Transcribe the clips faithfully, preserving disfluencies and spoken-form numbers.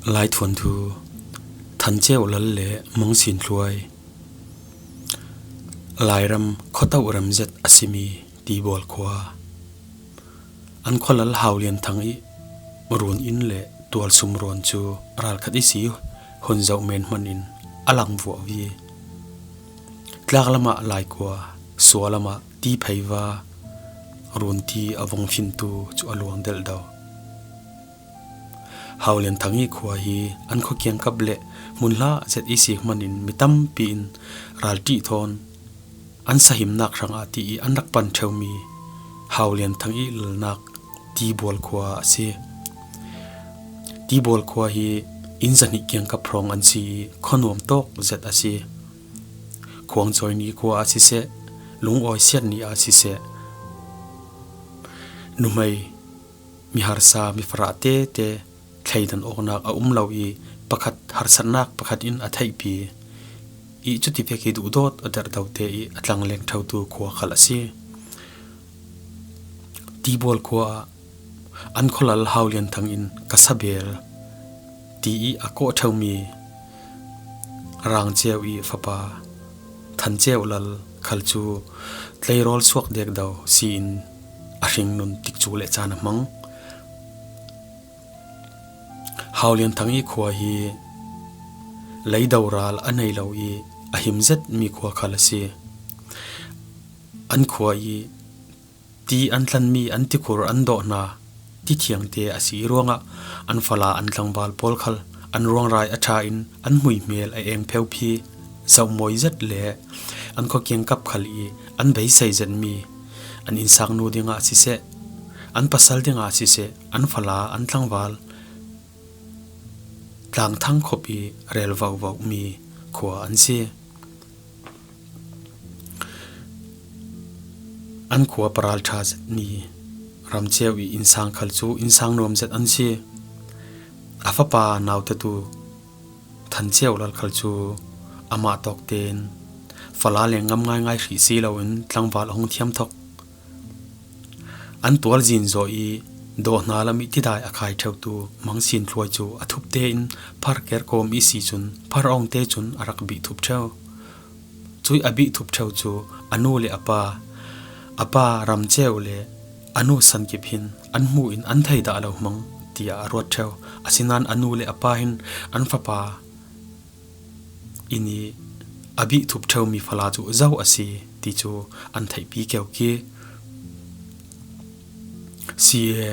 Laithuan thu. Than Ceu Lal le Mang Sin Thluai. Lairam khuatoh rem zet a simi Tibual khua. An khualal Hau Lian Thang i run inn le tual sum ruan cu ralkhat i si hun zoh men hman in a lang vuah vi. Tlak lamah laikua, sual lamah ti pheiva, run ti a vong fintu cu a luang delh do. Hau Lian Thang i khua hi an khua kiangkap le hmun hlah zet i si hman in mi tampi in ralṭih thawn an sahimnak hrangah ti i an rak pan ṭheumi Hau Lian Thang i lalnak Tibual khua a si. Tibual khua hi inn zahnih kiangkap hrawng an si i khuanuam tawk zet a si. Khuangcawi ni khua ah siseh, lungawi siat ni ah siseh, nuhmei mi harsa, mi farah tete thleidan awknak a um lo i pakhat harsatnak pakhat in a theihpi i cuti vek i duhdawt a derhdote i a tlangleng ṭhotu khua khal a si. Tibual khua ah an khualal Hau Lian Thang in ka sabel ti i a kawh ṭheumi Rang Ceu i fapa Than Ceu Lal khal cu tleirawl suak dekdo si in a hringnun tikcu le caan a hmang. Hau Lian Thang i khua hi leido ral a nei lo i a him zetmi khua khal a si. An khua i ti an tlanmi, an tikhur, an dawh hna, ti thiangte a si i ruangah an fala, an tlangval pawl khal an ruangrai a ṭha in an hmuihmel a eng pheuphi zohmawi zet le an khua kiangkap khal i an beisei zetmi, an innsang nu dingah siseh, an pasal dingah siseh, an fala, an tlangval tlangthang khop i rel vauvomi khua an si. An khua paral ṭha zetmi Ram Ceu i innsang khal cu innsang nuam zet an si. A fapa nautatu Than Ceu Lal khal cu amah tawk tein fala leng ngam ngaingai hrih si loin tlangval a hung thiam thok. An tual zin zaw i dawh hna lam i tidai a khai ṭheutu Mang Sin Thluai cu a thup tein phar ker kawm i si cun phar awngte cun a rak bih thup ṭheu. Cui a bih thup ṭheu cu a nu le a pa, a pa Ram Ceu le a nu San Kip hin an hmuh in an thei dah lo hmang tiah a ruat ṭheu. Asinain a nu le a pa hin an fapa inn i a bih thup ṭheumi fala cu zo a si ti cu an theihpi keuki. Si e,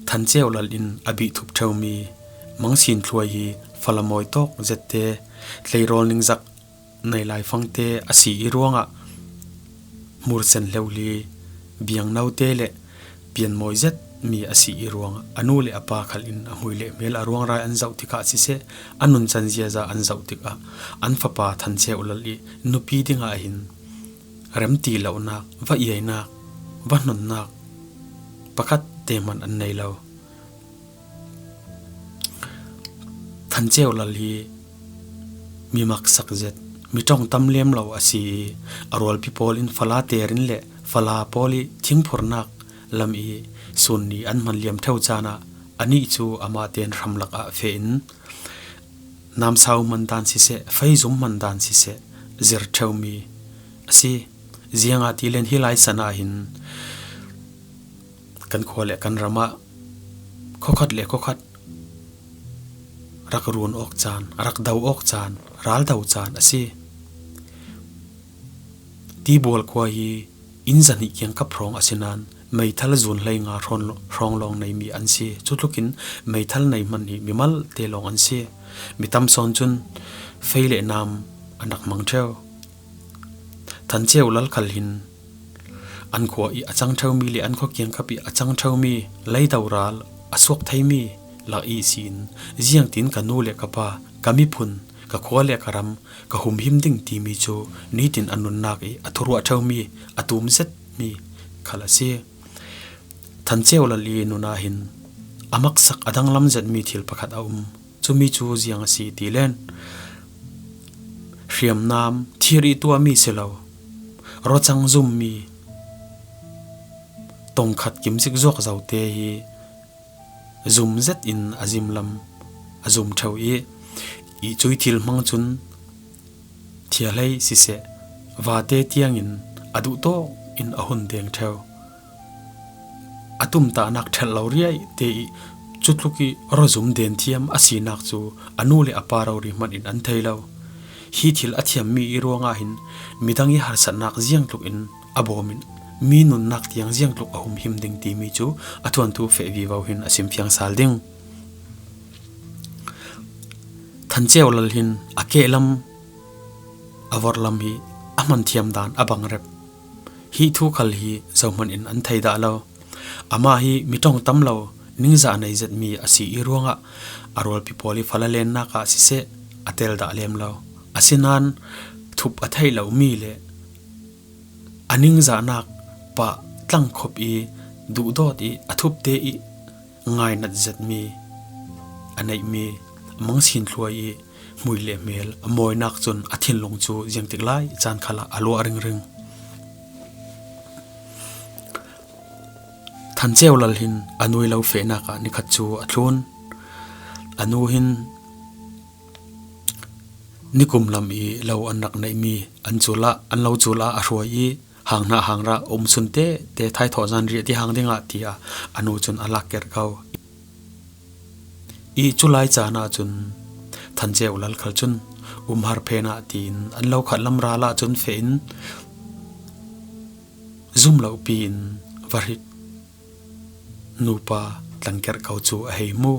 Than Ceu Lal in a bih thup ṭheumi Mang Sin Thluai hi fala mawi tawk zette, tleirawl ningzak nei laifangte a si i ruangah hmursen hleuhli, biangnote le pianmawi zetmi a si i ruangah a nu le a pa khal in a hmui le hmel a ruangrai an zoh tikah siseh, a nuncan ziaza an zoh tikah an fapa Than Ceu Lal i nupi dingah hin remti lonak, va iainak, va hnonnak pakhat te hman an nei lo. Than Ceu Lal hi mi maksak zet, mi ṭong tam lem lo a si i a rualpi pawl in fala terin le fala pawl i thingphurnak lam i sun ni an hman liam ṭheu caan ah anih cu amah tein hramlak ah feh in namsau hman dan siseh, feizum hman dan siseh, zir ṭheumi a si. Ziangahtile hi lai san ah hin kan khua le kan ram ah khuakhat le khuakhat rak run awk caan, rak do awk caan, ral do caan a si. Tibual khua hi inn zahnih kiangkap hrawng a si nain meithal zun hlei nga hrawng, hrawng lawng neimi an si. Cutlukin meithal nei hman hi mimalte lawng an si. Mi tam sawn cun fei le nam an rak hmang ṭheu. Than Ceu Lal khal hin an khua i a cang ṭheumi le an khua kiangkap i a cang ṭheumi leido ral a suak theimi lak i si in ziangtin ka nu le ka pa, ka miphun, ka khua le ka ram ka humhim ding timi cu nitin a nunnak i a thuruah ṭheumi, a tum zetmi khal a si. Than Ceu Lal i nun ah hin a maksak a danglam zetmi thil pakhat a um. Cumi cu ziang a si ti len, hriamnam thir i tuahmi si lo, ruacang zummi, tongkhat kimzik zuak zote hi zum zet in a zim lam a zum theu i, i cui thil hmang cun thialhei siseh, vate tiangin a duh tawk in a hun deng theu. A tumtahnak ṭhelh lo riai te i cutluk i rawzum denthiam a sinak cu a nu le a pa rori hmanh in an thei lo. Hi thil a thiammi i ruangah hin midang i harsatnak ziangtluk in a bawm in mi nunnak tiang ziangtluk a humhim ding timi cu a thuantu feh vivo hin a simfiang sal ding. Than Ceu Lal hin a kehlam a vorhlam hi a hman thiam dan a bang rep. Hi thu khal hi zohman in an thei dah lo. Amah hi mi ṭong tam lo, ningzah nei zetmi a si i ruangah a rualpi pawl i fala lennak ah siseh a tel dah lem lo. Asinain thup a theih lomi le a ningzahnak pah tlangkhop i duhdawt i a thupte i ngainat zetmi a neihmi a mangsin thluai i hmui le hmel a mawinak cun a thinlung cu ziangtik lai caan khalah a luah ringring. Than Ceu Lal hin a nu i lo fehnak ah nikhat cu a thlun. A nu hin nikum lam i lo an rak neihmi an cul ah, an lo cul ah a hruai i, hang hnah hang rah um sun te te thaithawh zan riah ti hang dingah tiah a nu cun a lak kerh ko. I cu lai caan ah cun Than Ceu Lal khal cun um har phen ah tiin an lo khat lam ral ah cun feh in zum lo pi in va hrit nupa tlangkerh ko cu a hei hmu.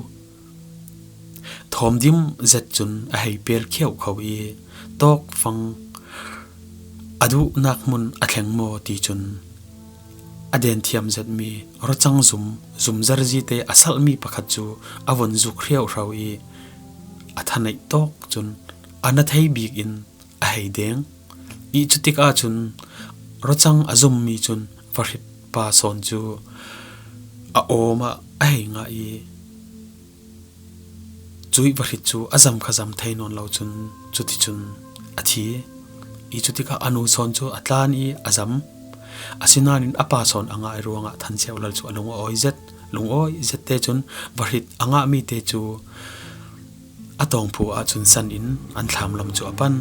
Thawm dim zet cun a hei pel khiau kho i tawkfang a duhnak hmun a thleng maw ti cun a denthiam zetmi rawcang zum, zum zerzite a salhmi pakhat cu a vun zuk hriauhrau i a thaneih tawk cun a na thei bik in a hei deng. I cutik ahcun rawcang a zummi cun vahrit pa sawn cu a awm ah a hei ngah i cuih vahrit cu a zam kha zam thei nawn lo cun cuticun a thi. I cutikah a nu sawn cu a tlan i a zam. Asinain a pa sawn a ngah i ruangah Than Ceu Lal cu a lung a awi zet. Lungawi zette cun vahrit a ngahmi te cu a tawngphu ahcun san in an thlam lam cu a pan.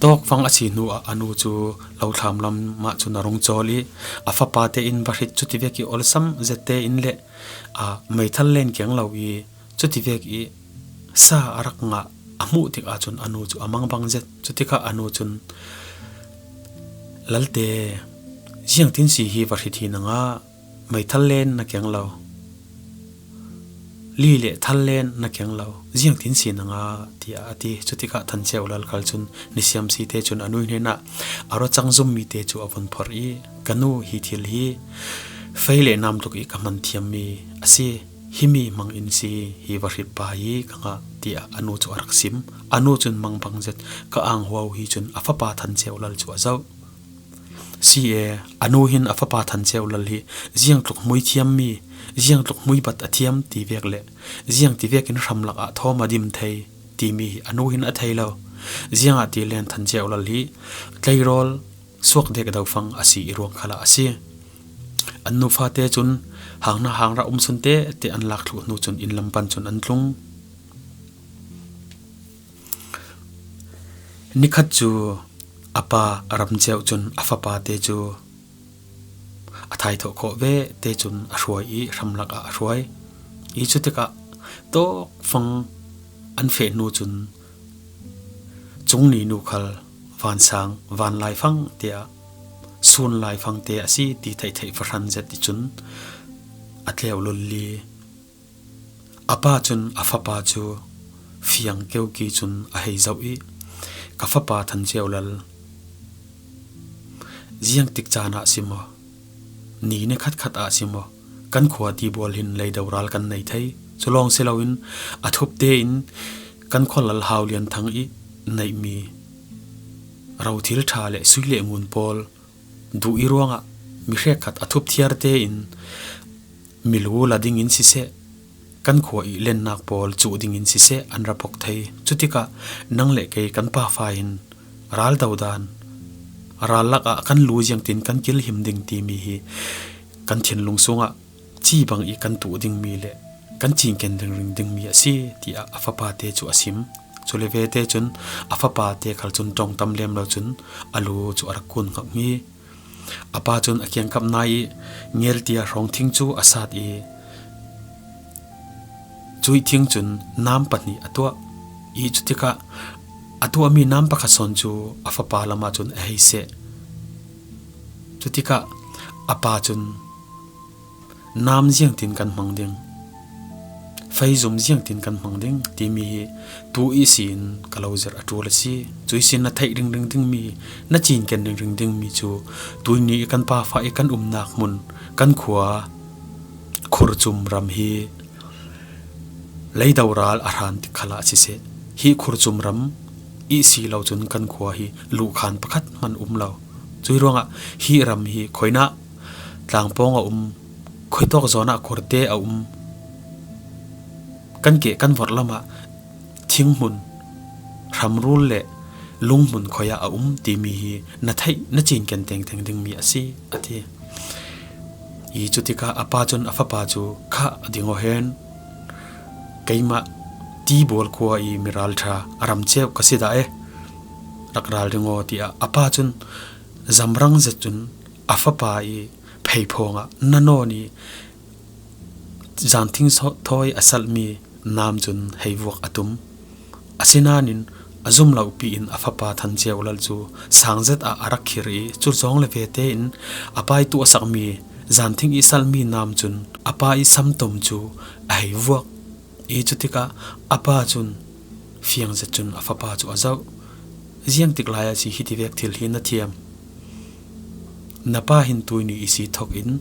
Tawkfang a si hnu ah a nu cu lo thlam lam ah cun a rung cawl i a fapa tein vahrit cutivek i olsam zette in le, aa, meithal len keng lo i cutivek i sa a rak ngah a hmuh tik ahcun a nu cu a mangbang zet. Cutikah a nu cun, "Lalte, ziangtin si hi vahrit hi na ngah? Meithal len na keng lo, li le thal len na keng lo, ziangtin si na ngah?" tiah a ti. Cutikah Than Ceu Lal khal cun nisiam si te cun a nu hnenah a rawcang zummi te cu a vun phorh i, "Ka nu, hi thil hi fei le nam tluk i ka hman thiammi a si. Himi hmang in si hi vahrit pa hi ka ngah," tiah a nu cu a rak sim. A nu cun mangbang zet, ka ang huau hi cun a fapa Than Ceu Lal cu a zoh. Si e, a nu hin a fapa Than Ceu Lal hi ziangtluk hmui thiammi, ziangtluk hmui bat a thiam ti vek le ziangtivek in hramlak ah thawm a dim thei timi hi a nu hin a thei lo. Ziangahtile Than Ceu Lal hi tleirawl suak dek dofang a si i ruang khalah a si. An nu fate cun hang hna hang rah um sun te te an lak thluh hnu cun inn lam pan cun an tlung. Nikhat cu a pa a ram ceuh cun a fapa te cu a thaithawh khawh ve te cun a hruai i hramlak ah a hruai. I cutikah tawkfang an feh hnu cun cungni nu khal vansang, van laifang te ah sun laifang te a si ti theihtheih fahran zet i cun a tleu lulli. A pa cun a fapa cu fiang keuki cun a hei zoh i, "Ka fapa Than Ceu Lal, ziangtik caan ah si maw, ni ni khatkhat ah si maw, kan khua tibual hin leido ral kan nei thei. Cu lawng si loin a thup tein kan khualal Hau Lian Thang i neihmi rothil ṭha le sui le ngun pawl duh i ruangah mi hrekkhat a thup thiar tein milu la dingin siseh, kan khua i lennak pawl cuh dingin siseh an ra pok thei. Cutikah nang le kei kan pa fa in ral dodan, ral lakah kan lu ziangtin kan kilhim ding timi hi kan thinlung sungah ci bang i kan tuh dingmi le kan cinken ringring dingmi a si, tiah a fapate cu a sim. Cule vete cun a fapate khal cun ṭong tam lem lo cun a lu cu a rak kun ngakmi. A pa cun a kiangkap nai i ngeltia hrawng thing cu a sat i cuih thing cun nam pahnih a tuah i cutikah a tuahmi nam pakhat sawn cu a fapa lamah cun a hei seh. Cutikah a pa cun nam ziangtin kan hmang ding, feizum ziangtin kan hmang ding timi hi tu ihsin ka lo zirh a ṭul a si. Cuihsin na theih ringring dingmi, na cinken ringring dingmi cu tuini i kan pa fa i kan umnak hmun, kan khua Khurcum ram hi leido ral a hran tik khalah siseh, hi Khurcum ram i si lo cun kan khua hi luhkhan pakhat hman um lo. Cuih ruangah hi ram hi khuinah tlangpawng a um, khuitawk zawnah khuarte a um, kan keh kan vorh lamah thinghmun, hramrul le lunghmun khuiah a um timi hi na theih, na cinken tengteng dingmi a si, a ti. I cutikah a pa cun a fapa cu, "Kha, ding aw hen, keimah Tibual khua i miralṭha a ram ceu ka si dah e, rak ral ding aw," tiah a pa cun zamrang zet cun a fapa i pheiphawngah na nawn i zanthing thawi a salhmi nam cun hei vuak a tum. Asinain a zum lopi in a fapa Than Ceu Lal cu sang zet ah a rak khir i, cu zawng le vete in a pa i tuahsakmi zanthing i salhmi nam cun a pa i samtom cu a hei vuak i, cutikah a pa cun fiang zet cun a fapa cu a zoh. "Ziangtik lai ah si hitivek thil hi na thiam? Na pa hin tuini i si thawk in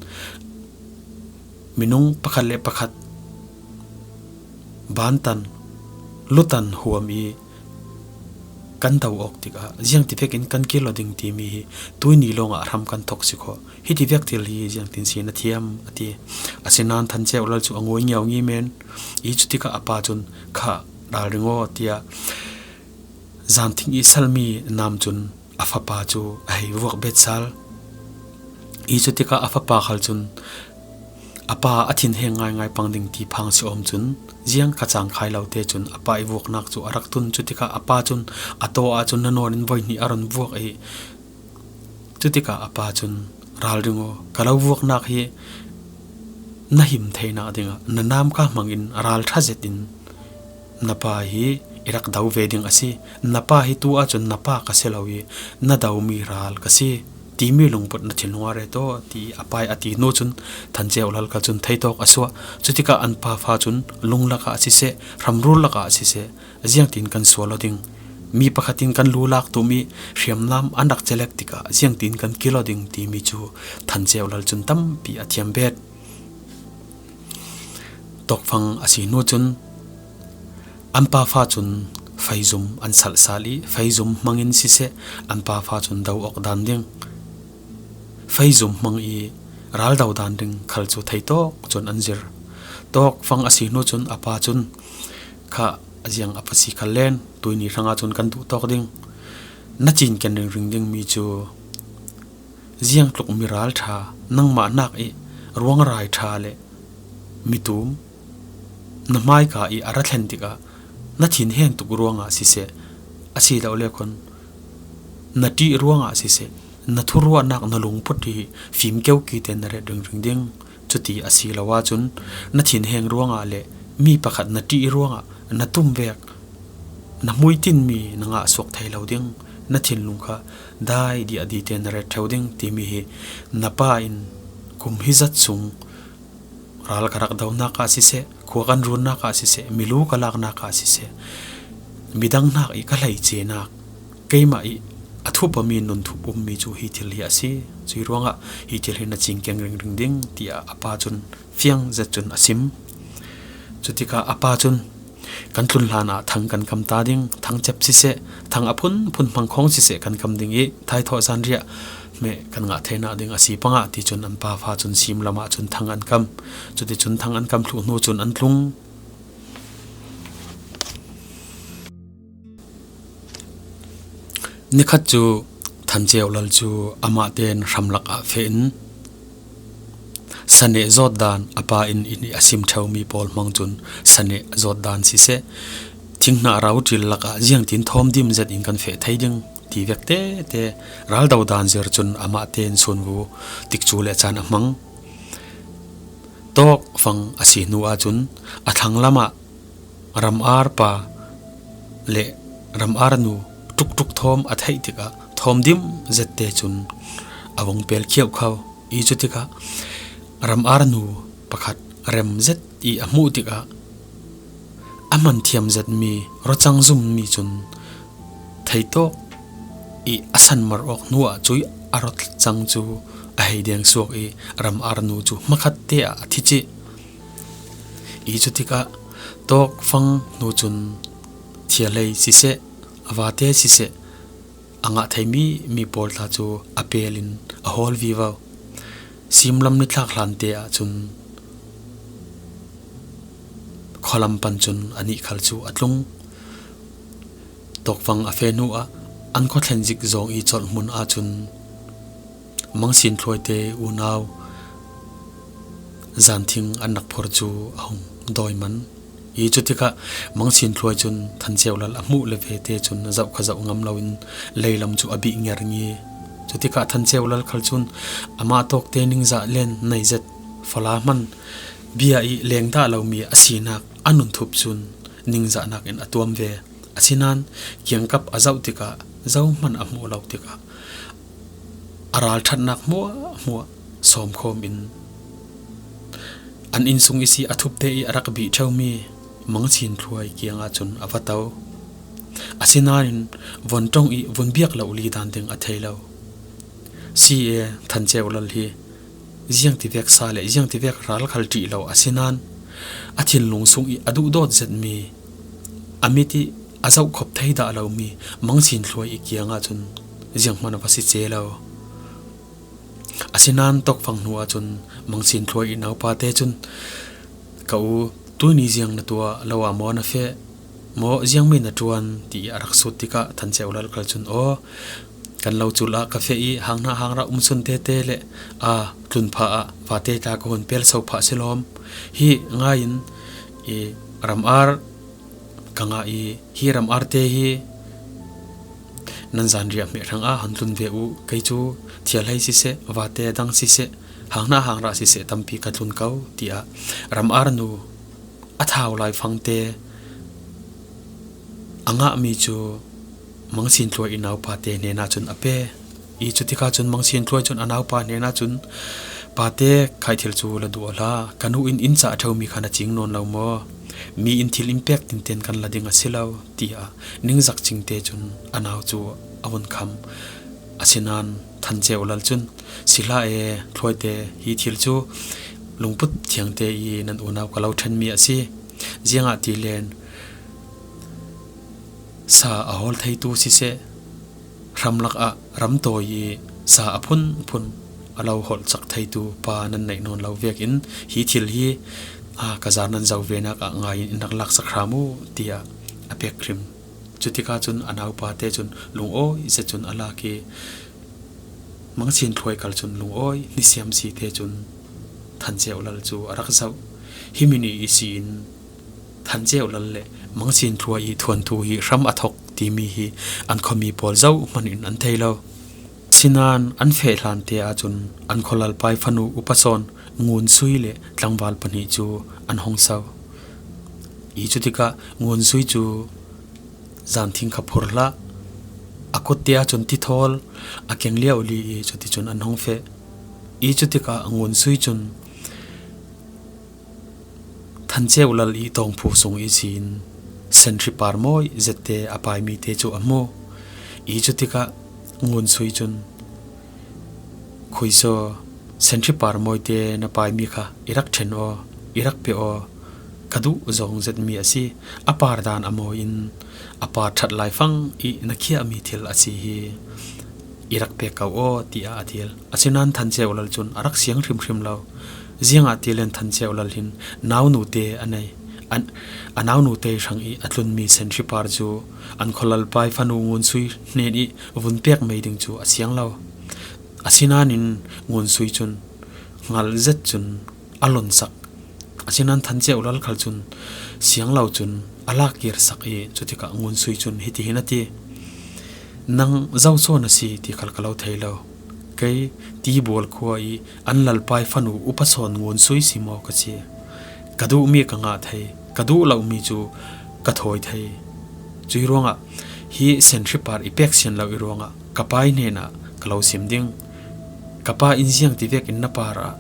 minung pakhat le pakhat bantan, lutan huam i kan do awk tikah ziangtivek in kan kil aw ding timi hi tuini lawngah hram kan thawk si khaw. Hitivek thil hi ziangtin si na thiam?" a ti. Asinain Than Ceu Lal cu a nguai ngiau ngi men i, cutikah a pa cun, "Kha, ral ding aw," tiah zanthing i salhmi nam cun a fapa cu a hei vuak bet sal i, cutikah a fapa khal cun a pa a thinheng ngaingai pang ding ti phang si awm cun ziang kha cang khai lo te cun a pa i vuaknak cu a rak tun. Cutikah a pa cun a taw ah cun na nawn in voi hnih a run vuak i, cutikah a pa cun, "Ral ding aw, ka lo vuaknak hi na him theinak dingah na namka hmangin ral ṭha zetin na pa hi i rak do ve ding a si. Na pa hi tu ahcun na pa ka si lo i na domi ral ka si timi lungput na thinlung ah ret aw," ti a pa i a ti hnu cun Than Ceu Lal khal cun theitawk a suah. Cutikah an pa fa cun lung lakah siseh, hramrul lakah siseh, "Ziangtin kan sual aw ding? Mi pakhat in kan lu lak tum i hriamnam an rak celek tikah ziangtin kan kil aw ding?" timi cu Than Ceu Lal cun tampi a thiam bet. Tawkfang a si hnu cun an pa fa cun feizum an salhsal i, feizum hmangin siseh, an pa fa cun do awk dan ding, feizum hmang i raldo dan ding khal cu theitawk cun an zir. Tawkfang a si hnu cun a pa cun, "Kha, a ziang a pasi khal len, tuini hrangah cun kan duh tawk ding. Na cinken ringring dingmi cu ziangtluk miral ṭha, nangmah nak i ruangrai ṭha le mitum na hmaika i a ra thlen tikah na thinheng tuk ruangah siseh, a si lo le khun na ṭih ruangah siseh, na thuruahnak na lungput hi fim keuki tein na ret ringring ding. Cuti a si lo ahcun na thinheng ruangah le mi pakhat na ṭih ruangah na tum vek, na hmuitinmi na ngah suak thei lo ding. Na thinlung kha dai diahdi tein na ret ṭheu ding," timi hi na pa in kum hi zat sung ral ka rak donak ah siseh, khua kan runnak ah siseh, milu ka laknak ah siseh, midang hnak i ka hleicenak, keimah i a thupami nun thup ummi cu hi thil hi a si. Cuih ruangah hi thil hi na cinken ringring ding, tiah a pa cun fiang zet cun a sim. Cutikah a pa cun, "Kan tlun hlan ah thang kan kam ta ding, thang cep siseh, thang a phunphun hmang khawng siseh kan kam ding i, thaithawh zanriah hmeh kan ngah theinak ding a si pangah," ti cun an pa fa cun sim lamah cun thang an kam. Cuticun thang an kam thluh hnu cun an tlung. Nikhat cu Than Ceu Lal cu amah tein hramlak ah feh in, Saneh zawt dan a pa in, in a sim ṭheu mi pawl hmang cun saneh zawt dan siseh, thinghnah rau ṭil lakah ziangtin thawm dim zet in kan feh thei ding ti vek tete raldo dan zir cun amah tein sunvu tikcu le caan a hmang. Tawkfang a si hnu ahcun a thlang lamah ramar pa le ramar nu ṭukṭuk thawm a theih tikah thawm dim zette cun a vung pel khiauh kho. I cutikah ramar nu pakhat rem zet i a hmuh tikah a hman thiam zetmi ruacang zummi cun theitawk i a sanmar awk hnuah cui a ruat cang cu a hei deng suak i ramar nu cu hmakhatte ah a thi cih. I cutikah tawkfang hnu cun thialhei siseh, vate siseh, a ngah theimi mi pawl tla cu a pel in a hawl vivo. Simlam nithlak hlante ahcun khualam pan cun anih khal cu a tlung. Tawkfang a feh hnu ah an khuathlen zik zawng i colh hmun ahcun Mangsin Thluaite unau Zanthing an rak phor cu a hung dawi man. I cutikah Mangsin Thluai cun Than Ceu Lal a hmuh le vete cun zoh kha zoh ngam loin leilam cu a bih nger ngi. Cutikah Than Ceu Lal khal cun amah tawkte ningzah len nei zet fala hman bia i leng dah lomi a sinak a nun thup cun ningzahnak in a tuam ve. Asinain kiangkap a zoh tikah zohhmanh a hmuh lo tikah a ralṭhatnak hmuahhmuah sawmkhawm in an innsung ihsi a thupte i a rak bih ṭheumi Mangsin Thluai kiangah cun a va to. Asinain vun ṭong i vun biak lo li dan ding a thei lo. Si e, Than Ceu Lal hi ziangtivek sa le ziangtivek ral khal ṭih lo asinain a thinlung sung i a duhdawt zetmi, a mit i a zohkhop thei dah lomi Mangsin Thluai i kiangah cun zianghman a va si ce lo. Asinain tawkfang hnu ahcun Mangsin Thluai i naupa te cun, "Ka u, tuihni ziang na tuah lo ah maw na feh? Maw ziangmi na ṭuan?" ti i a rak sut tikah Than Ceu Lal khal cun, "Aw, kan lo cul ah ka feh i hanghnah hangrah um sun tete le aa tlun phah ah vate tla ka hun pel so phah si lawm. Hi ngai in i ramar ka ngah i hi ramar te hi nan zanriah hmeh hrangah hon tlun ve u. Kei cu thialhei siseh, vate dang siseh, hanghnah hangrah siseh tampi ka tlun ko," tiah ramar nu a thau laifangte a ngahmi cu Mangsin Thluai i naupa te hnenah cun a pe. I cutikah cun Mangsin Thluai cun a naupa hnenah cun, "Pate, khai thil cu la duh aw hlah. Ka nu in in cah ṭheumi kha na cing nawn lo maw? Mi in thil in pek tinten kan la ding a si lo," tiah ningzak cingte cun a nau cu a vun kham. Asinain Than Ceu Lal cun, "Si hlah e, Thluaite, hi thil cu lungput thiangte i nan unau ka lo ṭhenmi a si. Ziangahtile sa a hawl theitu siseh, hramlak ah ramtawi i sa a phunphun a lo holh cak theitu pa nan neih nawn lo vekin hi thil hi, aa, ka zar nan zo venak ah ngai in in rak laksak hram u," tiah a pek hrim. Cutikah cun a naupa te cun lungawi zet cun a lak i Mangsin Thluai khal cun lungawi hnisiam si te cun Than Ceu Lal cu a rak zoh. Hi mi nih ihsi in Than Ceu Lal le Mangsin Thluai i thuanthu hi hram a thok timi hi an khuami pawl zohhmanh in an thei lo. Sinain an feh hlan te ahcun an khualal pai fanu upa sawn Ngun Sui le tlangval pahnih cu an hung so. I cutikah Ngun Sui cu zanthing kha phur hlah. A kut te ahcun tithawl a keng lio li i cuticun an hung feh. I cutikah Ngun Sui cun Than Ceu Lal i tawngphu sung ihsin senhri par mawi zette a paimi te cu a hmu. I cutikah Ngun Sui cun, "Khuisaw, senhri par mawi te na paimi kha i rak ṭhen aw, i rak pe aw, ka duh zong zetmi a si. A par dan a mawi in a par ṭhat laifang i na khiahmi thil a si hi i rak pek ko aw," tiah a dil. Asinain Than Ceu Lal cun a rak siang hrimhrim lo. Ziangahtile Than Ceu Lal hin naunute a nei. An, a naunute hrang i a tlunmi senhri par cu an khualal pai fanu Ngun Sui hnen i vun pek mei ding cu a siang lo. Asinain Ngun Sui cun, ngal zet cun a lonsak. Asinan Than Ceu Lal khal cun siang lo cun a lak kir sak i cutikah Ngun Sui cun hitihin a ti, "Nang zoso na si ti khal ka lo thei lo. Kei Tibual khua i an lalpai fanu upa sawn Ngun Sui si maw ka si? Ka duhmi ka ngah thei, ka duh lomi cu ka thawi thei. Cui ruangah hi senhri par i pek sian lo i ruangah ka pai hnenah ka lo sim ding. Ka pa in ziang ti vekin na parah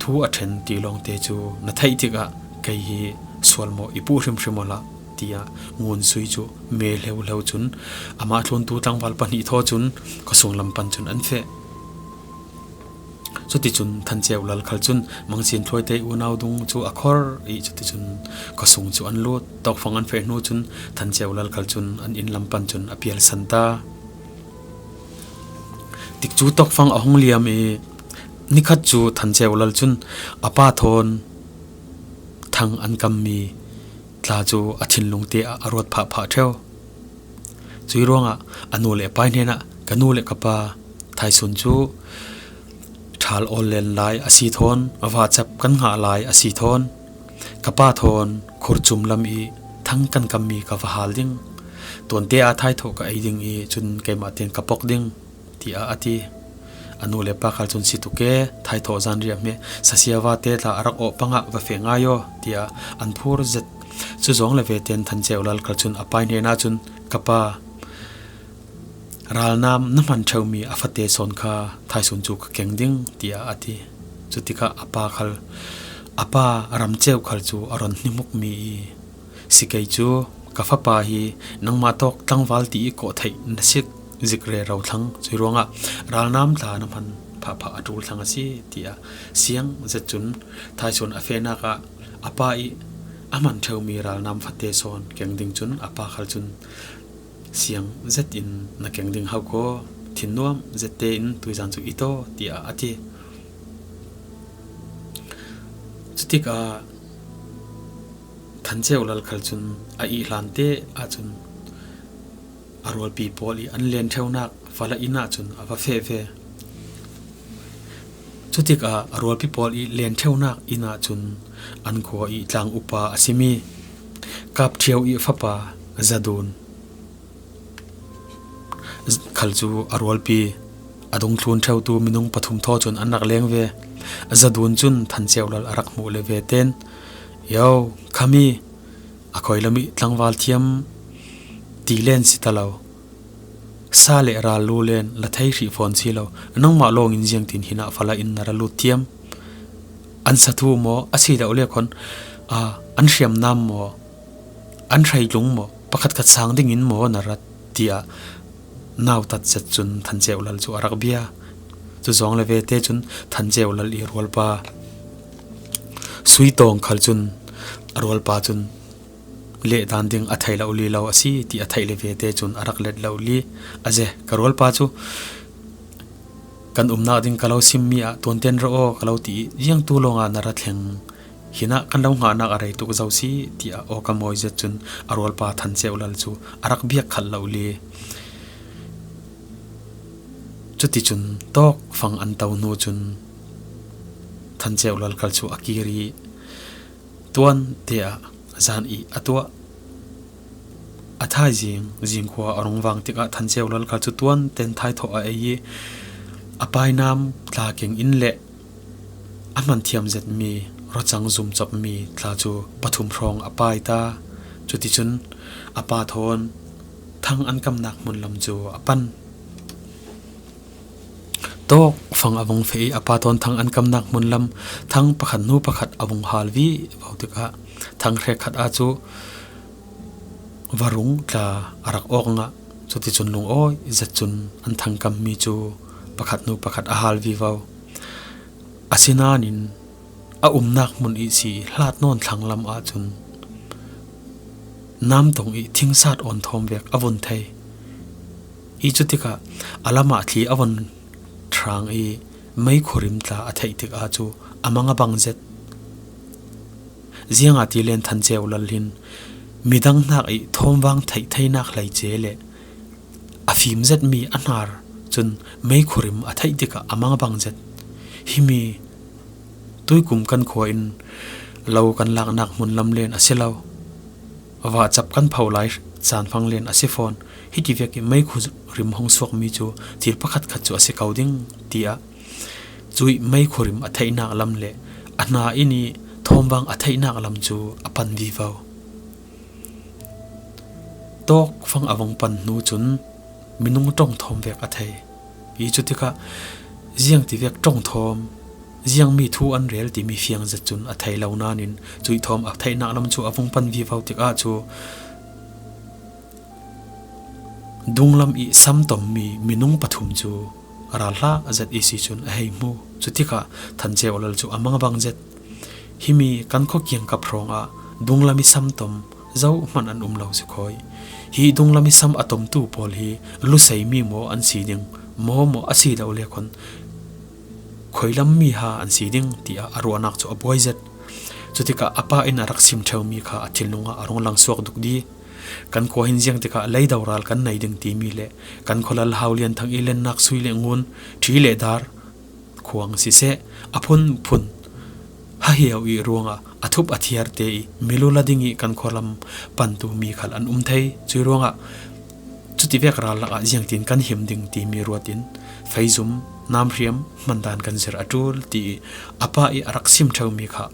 thu a ṭhen ti lawngte cu na theih tikah kei hi sual maw i puh hrimhrim awla," tiah Ngun Sui cu me hleuhleu cun amah tluntu tlangval pahnih thaw cun khuasung lam pan cun an feh. Cuticun Than Ceu Lal khal cun Mangsin Thluaite unau dung cu a khor i cuticun khuasung cu an lut. Tawkfang an feh hnu cun Than Ceu Lal khal cun an inn lam pan cun a pialsan ta. Tikcu tawkfang a hung liam i nikhat cu Than Ceu Lal cun a pa thawn thang an kammi tla cu a thinlung te ah a ruat phahphah ṭheu. Cui ruangah a nu le a pa hnenah, "Ka nu le ka pa, thaisun cu ṭhal awl len lai a si thawn, vacap kan ngah lai a si thawn, ka pa thawn khurcum lam i thang kan kammi ka va hal ding. Tuante ah thaithawh ka ei ding i cun keimah tein ka pok ding," tiah a ti. A nu le pa khal cun, "Si tuk e, thaithawh zanriah hme, sasia vate tla a rak awh pangah va feh ngai aw," tiah an phur zet. Cu zawng le ve tein Than Ceu Lal khal cun a pa hnenah cun, "Ka pa, ralnam na hman ṭheumi a fate sawn kha thaisun cu ka keng ding," tiah a ti. Cutikah a pa khal, a pa Ram Ceu khal cu a ron hnimukmi i, "Si kei cu, ka fapa hi nangmah tawk tlangval ti i kawh theih na si zik rero thlang, cui ruangah ralnam tla na hman phahphah a ṭul thlang a si," tiah siang zet cun thaisun a fehnak ah a pa i a hman ṭheumi ralnam fate sawn keng ding cun a pa khal cun, "Siang zet in na keng ding hau kaw, thinnuam zet tein tuizan cu i taw," tiah a ti. Cutikah Than Ceu Lal khal cun a ih hlan te ahcun a rualpi pawl i an len ṭheunak fala inn ahcun a va feh ve. Cutikah a rualpi pawl i len ṭheunak inn ahcun an khua i tlang upa a simi Kap Ṭhio i fapa Zadun khal cu a rualpi a dungthlun ṭheutu minung pathum thaw cun an rak leng ve. Zadun cun Than Ceu Lal a rak hmuh le ve tein, "Yo, khami a khoi lam i tlangval thiam ti len si ta lo. Sa le ral lu len la thei hrih fawn si lo. Nangmah lawngin ziangtin hinah fala in na ra lut thiam? An sathu maw, a si lo le khawn, aa, an hriamnam maw, an hreitlung maw, pakhatkhat sang dingin maw na rat?" tiah nautat zet cun Than Ceu Lal cu a rak bia. Cu zawng le ve te cun Than Ceu Lal i rualpa Sui Tawng khal cun a rualpa cun leh dan ding a thei lo li lo a si ti a theih le ve te cun a rak let lo li a ze. "Ka rualpa cu kan umnak ding ka lo simmi ah tuanten ra aw ka lo ti i, ziangtu lawngah na ra thleng, hinah kan lo hngahnak a rei tuk zo si," tiah aw ka mawi zet cun a rualpa Than Ceu Lal cu a rak biak khalh lo li. Cuticun tawkfang an to hnu cun Than Ceu Lal khal cu a kir i tuan te ah zan i a tuah. A thaizing zingkhua a rung vang tikah Than Ceu Lal khal cu tuan ten thaithawh a ei i a painam tla keng in le a hman thiam zetmi ruacang zumcopmi tla cu pathum hrawng a pai ta. Cuticun a pa thawn thang an kamnak hmun lam cu a pan. Tawkfang a vung feh i a pa thawn thang an kamnak hmun lam thang pakhat hnu pakhat a vung hal vivo tikah thang hrekkhat ah cu varung tla a rak awk ngah. Cuticun lungawi zet cun an thangkammi cu pakhat hnu pakhat a hal vivo. Asinain a umnak hmun ihsi hlat nawn thlang lam ahcun namtong i thingsat awn thawm vek a vun thei i, cutikah a lamah thli a vun ṭhang i meikhurim tla a theih tikah cu a mang a bang zet. Ziangahtile Than Ceu Lal hin midang hnak i thawmvang theih theinak hleice le a fim zetmi a hnar cun meikhurim a theih tikah a mang a bang zet. Himi Tuikum kan khua in lo kan laknak hmun lam len a si lo, vahcap kan pho lai caan fang len a si fawn. Hiti vek i meikhu rim hong suakmi cu thil pakhat khat cu a si ko ding, tiah cuih meikhu rim a theihnak lam le a hna inn i thawmvang a theihnak lam cu a pan vivo. Tawkfang a vung pan hnu cun minung ṭong thawm vek a thei. I cutikah ziangtivek ṭong thawm, ziangmi thu an rel timi fiang zet cun a thei lo nain cuih thawm a theihnak lam cu a vung pan vivo tikah cu dunglam i sam tommi minung pathum cu ralhlah zet ihsi cun a hei hmu. Cutikah Than Ceu Lal cu a mangbang zet. Himi kan khua kiangkap hrawngah dunglam i sam tom zohman an um lo si khawi. Hi dunglam i sam a tomtu pawl hi luseimi maw an si ding, maw maw a si lo le khon khoilam mi ha an si ding, tiah a ruahnak cu a buai zet. Cutikah a pa in a rak sim ṭheumi kha a thinlung ah a rung lang suak duk di. Kan khua hin ziangtikah leido ral kan nei ding timi le kan khualal Hau Lian Thang i lennak sui le ngun, ṭhi le dar khuang siseh, a phunphun hahiau i ruangah a thup a thiarte i milu la ding i kan khualam pantu mi khal an um thei. Cuih ruangah cutivek ral lakah ziangtin kan him ding timi ruatin feizum, namhriam hmandan kan zir a ṭul, ti i a pa i a rak sim ṭheumi kha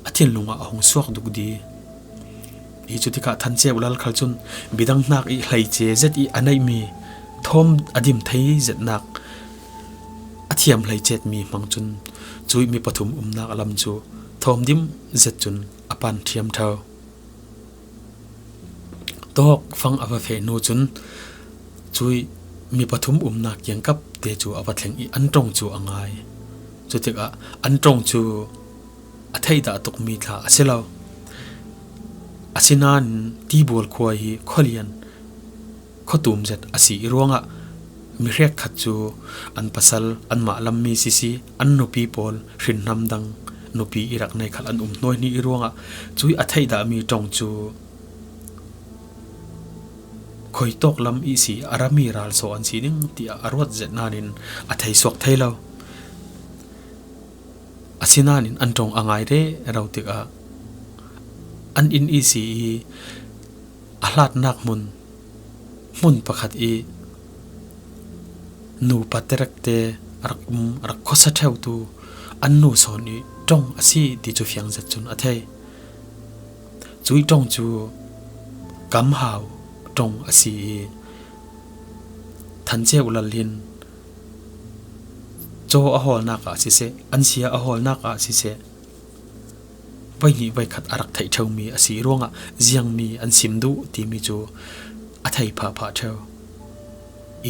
a thinlung ah a hung suak duk di. I cutikah Than Ceu Lal khal cun bidang hnak i hleice zet i a neihmi, thawm a dim thei zetnak a thiam hleicetmi hmang cun cuih mi pathum umnak lam cu thawm dim zet cun a pan ṭhiam ṭheu. Tawkfang a va feh hnu cun cuih mi pathum umnak kiangkap te cu a va thleng i an ṭong cu a ngai. Cutikah an ṭong cu a theihdah tukmi thla a si lo. Asinain Tibual khua hi khualian, khuatum zet a si i ruangah mi hrekkhat cu an pasal, anmah lammi sisi, an nupi pawl hrinhnam dang nupi i rak nei khal an um hnuaihnih i ruangah cuih a theihdahmi ṭong cu khuitawk lam ihsi a rami ral so an si ding tiah a ruat zet nain a thei suak thei lo. Asinain an ṭong a ngai rero tikah an inn ihsi i a hlatnak hmun, hmun pakhat i nupa terekte a rak um, a rak khuasa ṭheutu an nu sawn i ṭong a si ti cu fiang zet cun a thei. Cuih ṭong cu Kam Hau ṭong a si i Than Ceu Lal hin caw a hawlnak ah siseh, an sia a hawlnak ah siseh, voihnih voikhat a rak theih ṭheumi a si ruangah ziangmi an sim duh timi cu a thei phahphah ṭheu.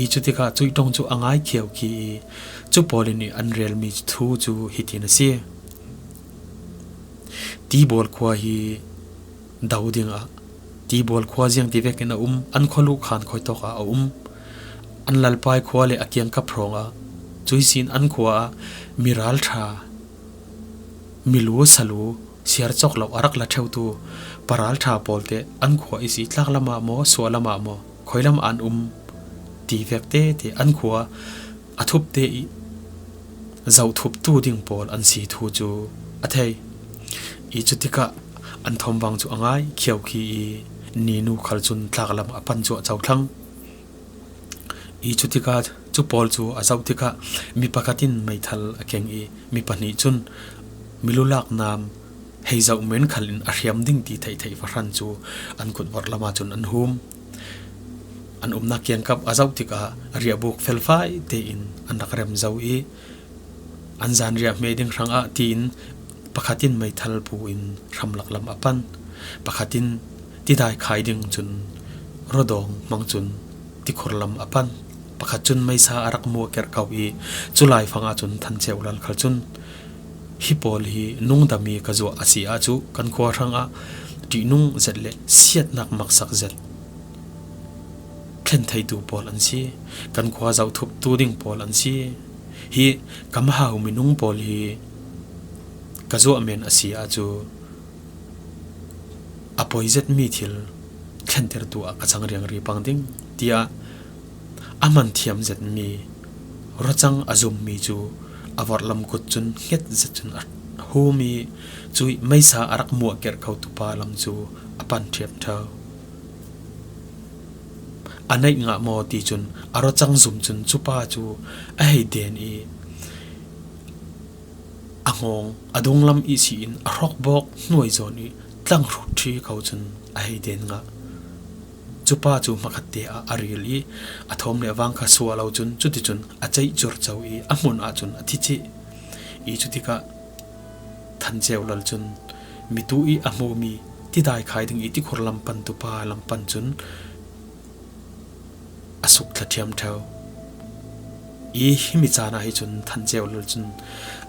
I cutikah cuih ṭong cu a ngai khiau khi i cu pawl in i an relmi thu cu hitin a si. Tibual khua hi do dingah Tibual khua ziangtivek in a um, an khualu khan khuitawk ah a um. An Lalpai khua le a kiangkap hrawngah cuihsin an khua ah mi ralṭha, milu salu siar cawk lo a rak la ṭheutu paralṭha pawlte an khua ihsi tlaklam ah maw, suahlam ah maw, khoilam an um ti vek tete an khua a thupte i zohthuptu ding pawl an si thu cu a thei. I cutikah an thawmvang cu a ngai khiau khi i Ninu khal cun tlaklam a pan cuah cothlang. I cutikah cu pawl cu a zoh tikah mi pakhat in meithal a keng i mi pahnih cun milulak nam hei zoh men khal in a hriam ding ti theihtheih va hran cu an kut vorhlam ah cun an hum. An umnak kiangkap a zoh tikah riahbuk felfai tein an rak rem zo i an zanriah hmeh ding hrangah tiin pakhat in meithal pu in hramlak lam a pan, pakhat in tidai khai ding cun ruadawng hmang cun tikhur lam a pan, pakhat cun meisa a rak muh a kerh ko i cu laifang ah cun Than Ceu Lal khal cun hi pawl hi nungdami ka zuah a si ahcun kan khua hrangah ṭihnung zet le siatnak maksak zet thlen theitu pawl an si, kan khua zohthuptu ding pawl an si. Hi Kam Hau minung pawl hi ka zuah men a si ahcun a poi zetmi thil thlentertu ah ka cang riangri pang ding, tiah a hman thiam zetmi ruacang a zummi cu a vorhlam kut cun hnget zet cun a Humi cui meisa a rak muah kerh khotu pa lam cu a pan ṭhiam ṭheu. A neih ngah maw ti cun a rawcang zum cun cupa cu a hei den i a ngawng a dunglam ihsi in a hrawk bawk hnuai zawn i tlang hrut ṭhi kho cun a hei den ngah. Cupa cu hmakhatte ah a ril i a thawm le a vang kha suah lo cun cuticun a ceih cur co i a hmun ahcun a thi cih. I cutikah Than Ceu Lal cun mitu i a hmumi tidai khai ding i tikhur lam pan tupa lam pan cun a suk thla ṭhiam ṭheu. I himi caan ah hi cun Than Ceu Lal cun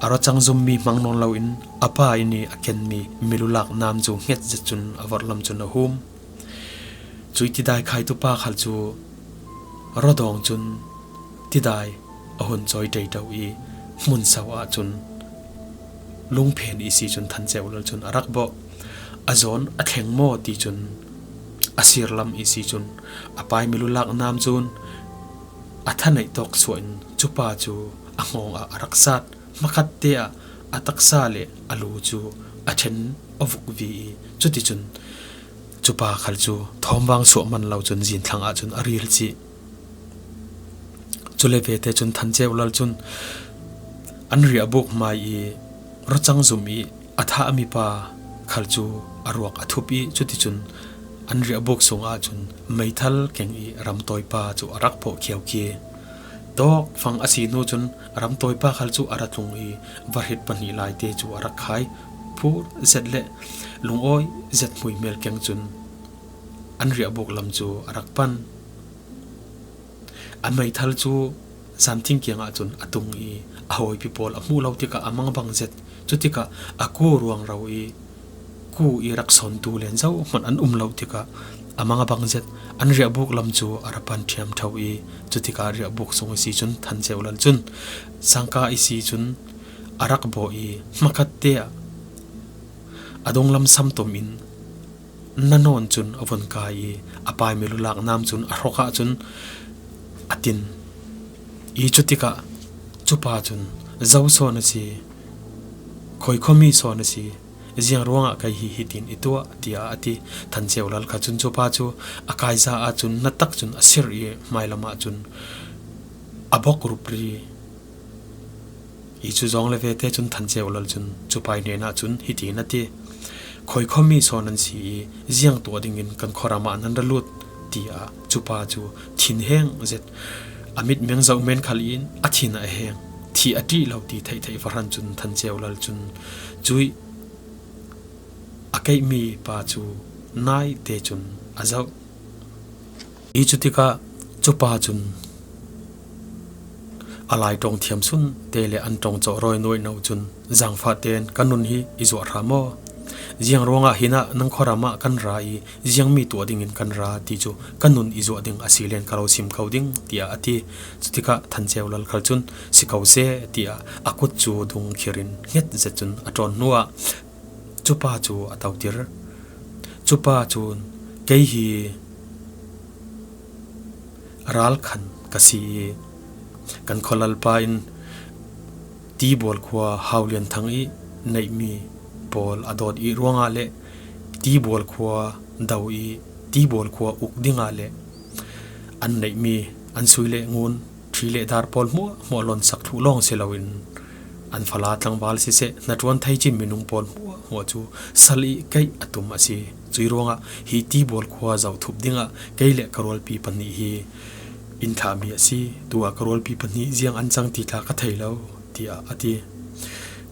a rawcang zummi hmang nawn loin a pa in i a kenmi milulak nam cu hnget zet cun a vorhlam cun a hum. Cui tidai khaitu pa khal cu rawdawng cun tidai a hun cawi ṭeṭo i hmun so ahcun lungphen ihsi cun Than Ceu Lal cun a rak bawh. A zawn a thleng maw ti cun a sirlam ihsi cun a pai milulak nam cun a thaneih tawk suah in cupa cu a hngawng ah a rak sat. Hmakhatte ah a taksa le a lu cu a ṭhen a vukvi i cuticun cupa khal cu thawmvang suah man lo cun zin thlang ahcun a ril cih. Cule vete cun Than Ceu Lal cun an riahbuk hmai i rawcang zum i a thahmi pa khal cu a ruak a thup i cuticun an riahbuk sungah cun meithal keng i ramtawipa cu a rak pawh khiau khi. Tawkfang a si hnu cun ramtawipa khal cu a ra tlung i vahrit pahnih laite cu a rak khai phur zet le lungawi zet hmuihmel keng cun an riahbuk lam cu a rak pan. A meithal cu zanthing kiangah cun a tung i a hawipi pawl a hmuh lo tikah a mang bang zet. Cutikah a ku ruang ro i ku i rak sawntu len zohhmanh an um lo tikah a mang a bang zet. An riahbuk lam cu a ra pan ṭhiam ṭheu i cutikah riahbuk sung i si cun Than Ceu Lal cun sangka i si cun a rak bawh i hmakhatte ah a dunglam samtom in na nawn cun a vun kai i a pai milulak nam cun a hrawk ahcun a tin. I cutikah cupa cun, "Zo sawn a si, khoi khuami sawn a si, ziang ruangah kei hi hitin i tuah?" tiah a ti. Than Ceu Lal kha cun cupa cu a kaisa ahcun na tak cun a sir i hmailam ahcun a bok rupri. I cu zong le vete cun Than Ceu Lal cun cupa hnenah cun hitin a ti, "Khoi khuami sawn an si i ziang tuah dingin kan khuaram ah nan ra lut," tiah cupa cu thin heng zet. A mitmeng zoh men khal in a thin a heng, thih a ṭih lo ti theihtheih va hran cun Than Ceu Lal cun cui a keihmi pa cu naite cun a zoh. I cutikah cupa cun a lai ṭawng thiam sun te le an ṭawng cawh rawi nuaih no cun, "Zangfah tein ka nun hi i zuah hram aw. Ziang ruangah hinah nan khuaram ah kan ra i ziangmi tuah dingin kan ra ti cu ka nun i zuah ding a si len ka lo sim ko ding," tiah a ti. Cutikah Than Ceu Lal khal cun, "Si ko seh," tiah a kut cu dung khir in hnget zet cun a ṭawn hnuah cupa cu a totir. Cupa cun, "Kei hi ralkhan ka si i kan khualalpa in Tibual khua Hau Lian Thang i neihmi pawl a dawt i ruangah le Tibual khua do i Tibual khua uk dingah le an neihmi an sui le ngun, ṭhi le dar pawl hmuahhmuah lonsak thluh lawng si loin an fala tlangval siseh, hnaṭuan thei cin minung pawl hmuahhmuah cu sal i keih a tum a si. Cui ruangah hi Tibual khua zohthup dingah kei le ka rualpi pahnih hi in thlahmi a si. Tu ah ka rualpi pahnih ziang an cang ti tla ka thei lo," tiah a ti.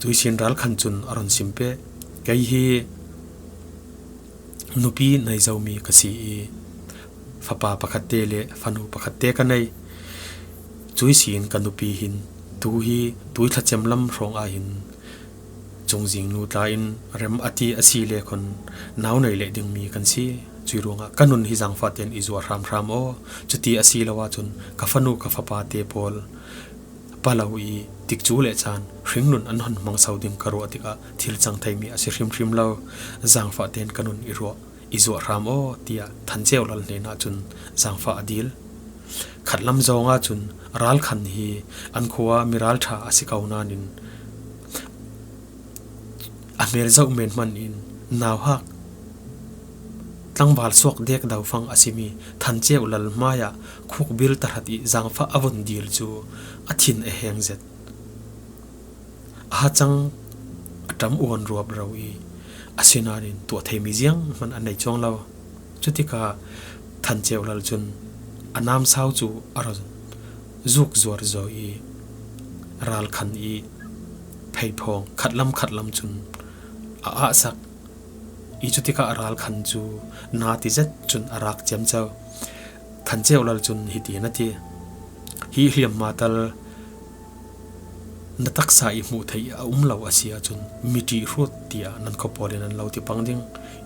Cui sin ralkhan cun a run sim peh, "Kei hi nupi nei zomi ka si i fapa pakhatte le fanu pakhatte ka nei. Cui sin ka nupi hin tu hi tui thlacem lam hrawng ah hin cungzing nu tla in rem a ti a si le khun nau nei leh dingmi kan si. Cui ruangah ka nun hi zangfah tein i zuah hramhram aw. Cuti a si lo ahcun ka fanu ka fapa te pawl palo i tikcu le caan hringnun an hon hmangso ding ka ruah tikah thil cang theimi a si hrimhrim lo. Zangfah tein ka nun i ruah, i zuah hram aw," tiah Than Ceu Lal hnenah cun zangfah a dil. Khatlam zong ahcun ralkhan hi an khua mi ralṭha a si ko nain, Mel zoh men hman in nauhak tlangval suak dek daufang a simi Than Ceu Lal hmaiah khukbil tahrat i zangfah a vun dil cu a thin a heng zet. A hacang a ṭam uan ruap ro i, asinain tuah theimi zianghman a nei cuang lo. Cutikah Than Ceu Lal cun a namsau cu a ra zuk zuar zaw i, ralkhan i pheiphawng khatlam khatlam cun a ahsak i, cutikah ralkhan cu na ti zet cun a rak ciamco. Than Ceu Lal cun hiti in a ti, "Hi hliamhma tal na taksa i hmuh theih a um lo a si ahcun mi ṭih hrut tiah nan khua pawl in an lo ti pang ding.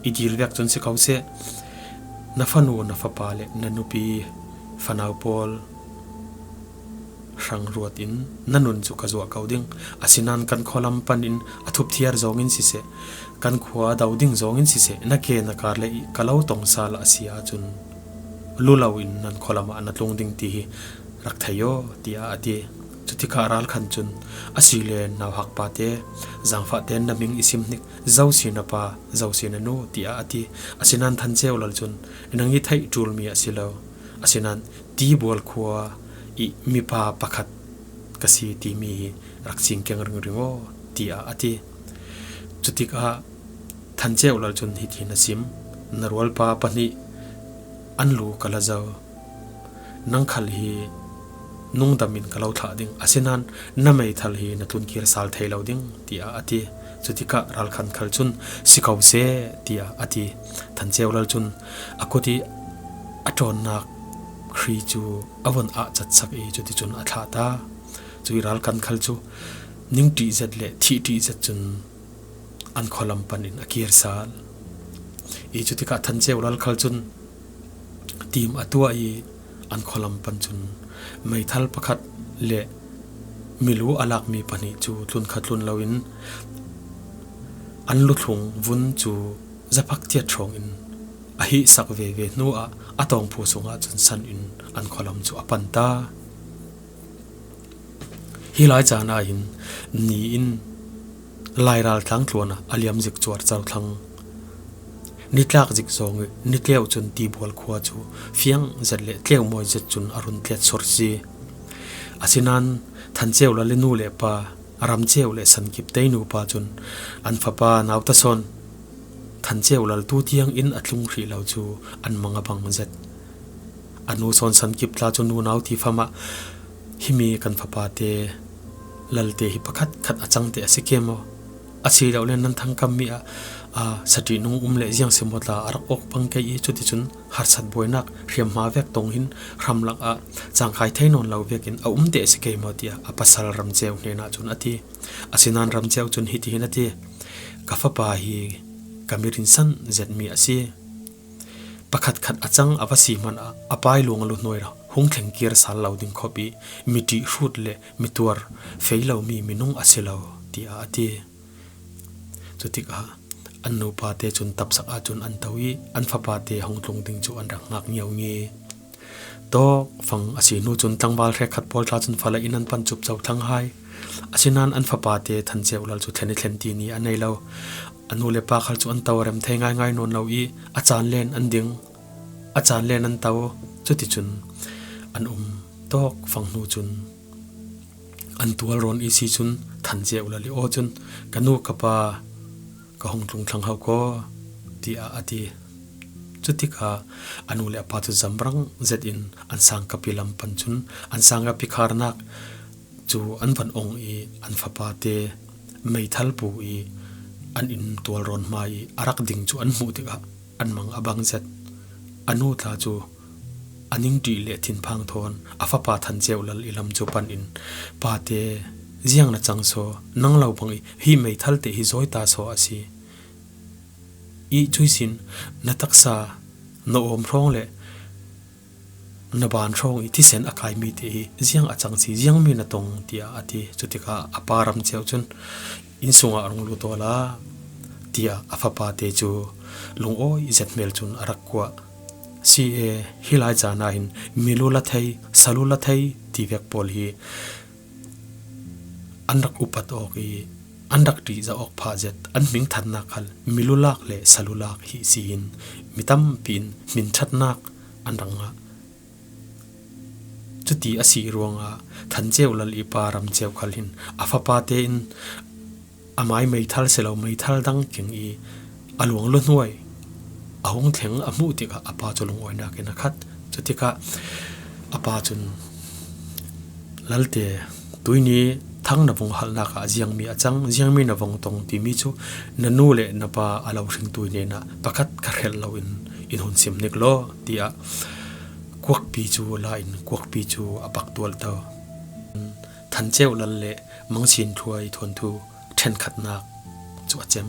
I dil vek cun si ko seh, na fanu, na fapa le na nupi fanau pawl hrang ruat in na nun cu ka zuah ko ding. Asinain kan khualam pan in a thup thiar zawngin siseh, kan khua do ding zawngin siseh, na ke na kar le i ka lo tong sal a si ahcun lu lo in nan khualam ah na tlung ding ti hi rak thei aw," tiah a ti. Cutikah ralkhan cun, "Asile nauhak pate, zangfah tein na hming i sim hnik, zo si na pa, zo si na nu," tiah a ti. Asinain Than Ceu Lal cun, "Nang i theih ṭulmi a si lo. Asinain Tibual khua i mipa pakhat ka si timi hi rak cingkeng ringring aw," tiah a ti. Cutikah Than Ceu Lal cun hiti in a sim, "Na rualpa pahnih an lu ka la zo. Nang khal hi nungdam in ka lo thlah ding, asinain na meithal hi na tlun kir sal thei lo ding," tiah a ti. Cutikah ralkhan khal cun, "Si ko seh," tiah a ti. Than Ceu Lal cun a kut i a ṭawnnak hri cu a vun ah catsak i, cuticun a thlah ta. Cui ralkhan khal cu ning ṭih zet le thih ṭih zet cun an khualam pan in a kir sal i, cutikah Than Ceu Lal khal cun tim a tuah i, an khualam pan cun meithal pakhat le milu a lakmi pahnih cu tlun kha tlun loin an luthlung vun cu zaphak tiat hrawng in a hihsak veve hnu ah a tawngphu sungah cun san in an khualam cu a pan ta. Hi lai caan ah hin ni in Lairal tlang tluan ah a liam zik cuar cothlang. Nitlak zik zong i nitleu cun Tibual khua cu fiang zet le tleu mawi zet cun a run tlet sur si. Asinain Than Ceu Lal i nu le pa, Ram Ceu le San Kip Tei nu pa cun an fapa Nau Ta Sawn, Than Ceu Lal tu tiang in a tlung hrih lo cu an mang a bang zet. A nu Sawn San Kip tla cu nunau ti fam ah, "Himi kan fapa te, Lal te hi pakhat khat a cang te a si ke maw? A si lo le nan thangkammi ah, aa, saṭihnung um le ziang si maw tla a rak awk pang kei i, cuticun harsat buainak hriamhma vek tong hin hramlak ah cangkai thei nawn lo vekin a um te a si kei maw?" tiah a pasal Ram Ceu hnenah cun a ti. Asinain Ram Ceu cun hiti hin a ti, "Ka fapa hi ka mi rinsan zetmi a si. Pakhat khat a cang a va si hmanh ah a pai lung a lu hnuai hung thleng kir sal lo ding khawp i, mi ṭih hrut le mi tuar fei lomi minung a si lo," tiah a ti. Cutikah an nupa te cun tapsak ah cun an to i, an fapa te hung tlung ding cu an rak ngak ngiaungi. Tawk fang a si hnu cun tlangval hrekkhat pawl tla cun fala in an pan cup co thlang hai. Asinain an fapa te Than Ceu Lal cu thlen i thlen ti ni a nei lo. A nu le pa khal cu an to a rem thei ngaingai nawn lo i, a caan len an ding, a caan len an to. Cuticun an um tawk fang hnu cun an tualrawn i si cun Than Ceu Lal i aw cun, "Ka nu ka pa, ka hung tlung thlang ho kaw," tiah a ti. Cutikah a nu le a pa cu zamrang zet in an sangkapi lam pan cun an sangkapi kharnak cu an van ong i, an fapa te meithal pu i an inn tualrawn hmai i a rak ding cu an hmuh tikah an mang a bang zet. A nu tla cu a ningṭih le thinphang thawn a fapa Than Ceu Lal i lam cu pan in, "Pa te, ziang na cang saw, nang lo bang i hi meithal te hi zawi ta saw a si i, cuihsin na taksa, na awm hrawng le na ban hrawng i thisen a kaimi te hi ziang a cang si, ziangmi na tong?" tiah a ti. Cutikah a pa Ram Ceu cun, "Inn sungah rung lut awla," tiah a fapa te cu lungawi zet hmel cun a rak kuah. Si e, hi lai caan ah hin milu la thei, salu la thei ti vek pawl hi an rak upat awk i, an rak ṭih zawh awk phah zet, an hming ṭhatnak khal milulak le salulak hi si in mi tampi in hmin ṭhatnak an rak ngah. Cuti a si ruangah Than Ceu Lal i pa Ram Ceu khal hin a fapate in a mai meithal si lo, meithal dang keng i a luang luhnuai a hung thleng a hmuh tikah a pa cu lungawinak in a khat. Cutikah a pa cun, "Lalte, tuini Thang na vung halhnak ah ziangmi a cang, ziangmi na vung tong timi cu na nu le na pa a lo hringtu hnenah pakhat ka hrelh loin in hun sim hnik law," tiah kuakpi cu la in kuakpi cu a paktualhto. Than Ceu Lal le Mang Sin Thluai thawnthu ṭhenkhatnak cu a cem.